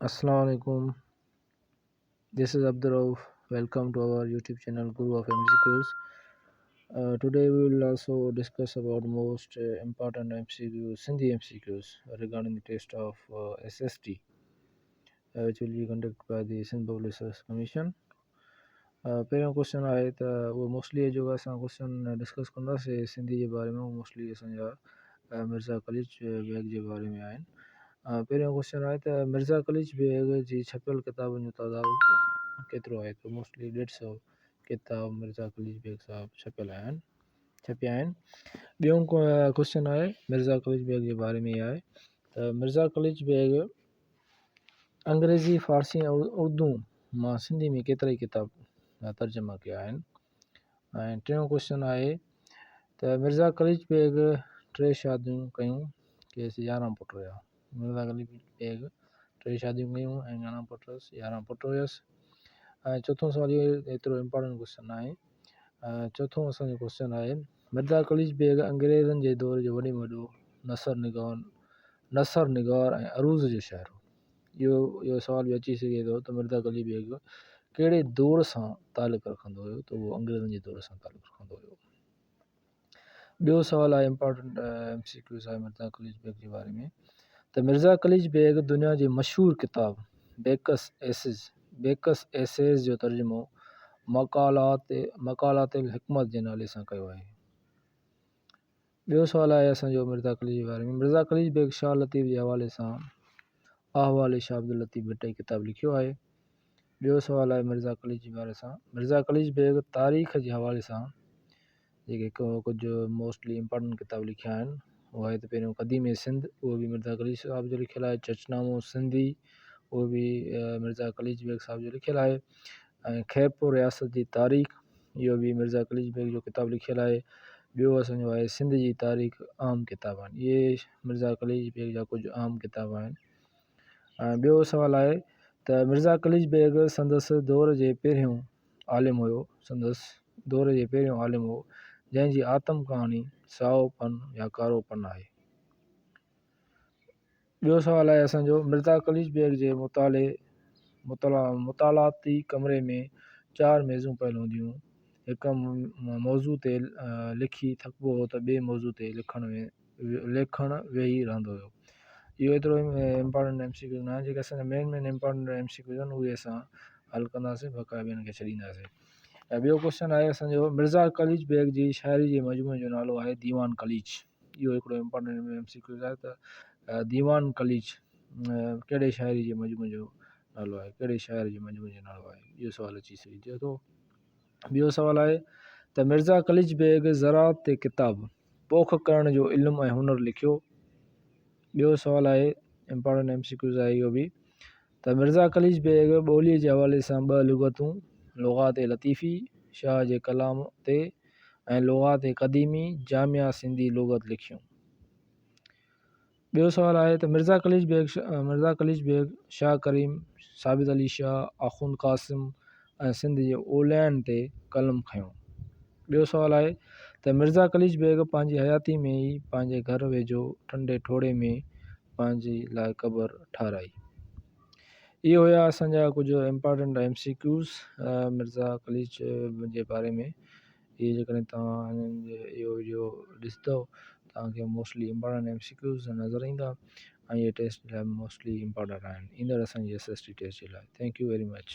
Assalamu alaikum. This is Abdul Rauf. Welcome to our YouTube channel Guru of MCQs. Today we will also discuss about most important MCQs, Sindhi MCQs regarding the test of SST, which will be conducted by the Sindh Public Service Commission. پهريون question آهي ته اهو mostly جو اسان question discuss ڪنداسين سنڌي جي باري ۾ اهو موسٽلي اسانجا مرزا قليچ بيگ جي باري ۾ آهن. پهريون ڪوشچن آهي ته مرزا قليچ بيگ جي ڇپيل ڪتابن جو تعداد ڪيترو آهي ته موسٽلي ڏيڍ سو ڪتاب مرزا قليچ بيگ صاحب ڇپيل آهن ڇپيا آهن. ٻيون ڪوشچن آهي مرزا قليچ بيگ جي باري ۾ آهي ته مرزا قليچ بيگ انگريزي، فارسي ۽ اردو مان سنڌي ۾ ڪيترائي ڪتاب ترجما ڪيا آهن. ۽ ٽيون ڪوشچن آهي ته مرزا قليچ بيگ ٽي شاديون ڪيون کيس يارهن پٽ هيا. مرزا قليچ بيگ ٽي شاديون ڪيون ۽ گهڻا پٽ هيس يارهن پٽ هيس. ۽ چوٿون سوال اهو ايترو امپارٽنٽ ڪوشچن ناهي. چوٿون اسانجو ڪوشچن آهي مرزا قليچ بيگ انگريزن جي دور جو وڏي ۾ وڏو نثر نگار نثر نگار ۽ عروض جو شاعر هو. اهو اهو سوال به اچي سگهي ٿو ته مرزا قليچ بيگ ڪهڙي دور سان تعلق رکندو هيو ته اهو انگريزن جي دور سان تعلق رکندو هيو. ٻيو سوال آهي امپارٽنٽ ايم سي ڪيوز آهي مرزا قليچ بيگ جي باري ۾ ته مرزا قليچ بيگ دنيا جي مشهور ڪتاب بيڪس ايسز Becke's Essays جو ترجمو مقالات مقالات الحڪمت جي نالي سان ڪيو آهي. ٻيو سوال آهي اسان جو مرزا قليچ جي باري ۾ مرزا قليچ بيگ شاهه لطيف جي حوالي سان احوال شاهه عبداللطيف ڀٽائي ڪتاب لکيو آهي. ٻيو سوال آهي مرزا قليچ جي باري سان مرزا قليچ بيگ تاريخ جي حوالي سان جيڪي ڪجهه موسٽلي امپارٽنٽ ڪتاب لکيا آهن اهو آهي ته پهريون قديم سنڌ اهو به مرزا قليچ صاحب جو لکيل آهي چچنامو سنڌي اهو به مرزا قليچ بيگ صاحب جو لکيل آهي ۽ خيرپور رياست جي تاريخ اهو به مرزا قليچ بيگ جو ڪتاب لکيل آهي. ٻيو اسان جو آهي سنڌ جي تاريخ اهم ڪتاب آهن. اهي مرزا قليچ بيگ جا ڪجهه اهم ڪتاب آهن. ۽ ٻيو سوال آهي ته مرزا قليچ بيگ سندس دور جي پهريون عالم هيو سندس دور جي پهريون عالم هو جنهن جي آتم ڪهاڻي سائو پن يا ڪارو پن آهي. ٻيو سوال آهي اسان جو مرزا قليچ بيگ جي مطالعي مطالعاتي ڪمري ۾ چار ميزون پيل هونديون هيون. هڪ موضوع تي لکي ٿڪبو هو ته ٻئي موضوع تي لکڻ ويهي رهندو هيو. اهو ايترو امپارٽنٽ ايم سي ڪيوز ناهي جيڪي اسان جا main main important M C Qs آهن اهي اسان حل ڪنداسين بقايا ٻين کي ڇڏينداسين. ۽ ٻيو ڪوشچن آهي اسان جو مرزا قليچ بيگ جي شاعري جي مجموعي جو نالو آهي ديوان قليچ. اهو هڪڙو امپارٽنٽ ايم سي ڪيوز آهي ته ديوان قليچ ڪهڙي شاعري جي مجموعي جو نالو آهي ڪهڙي شاعر جي مجموعي جو نالو آهي اهو سوال اچي سگهجي ٿو. ٻيو سوال آهي ته مرزا قليچ بيگ زراعت تي ڪتاب پوک ڪرڻ جو علم ۽ هنر لکيو. ٻيو سوال آهي امپارٽنٽ ايم سي ڪيوز آهي اهو به ته مرزا قليچ بيگ ٻوليء جي حوالي سان ٻه لغتون، لغات لطيفي، شاهه جي ڪلام تي، ۽ لغات قديمي، جامع سنڌي لغت لکيون. ٻيو سوال آهي ته مرزا قليچ بيگ مرزا قليچ بيگ، شاهه ڪريم، ثابت علي شاهه، آخوند قاسم ۽ سنڌ جي اولين تي قلم کنيو. ٻيو سوال آهي ته مرزا قليچ بيگ پنهنجي حياتي ۾ ئي پنهنجي گهر ويجهو ٺنڊي ٺوڙهي ۾ پنهنجي لاء قبر ٺاهرائي. اهي هيا اسان جا ڪجهه important M C Qs Mirza Qalich جي باري ۾ اهي جيڪڏهن توهان اهو وڊيو ڏسندو توهان کي mostly important M C Qs نظر ايندا ۽ اهي ٽيسٽ لاء موسٽلي امپارٽنٽ آهن ايندڙ اسان جي ايس ايس ٽي ٽيسٽ جي لاء thank you very much.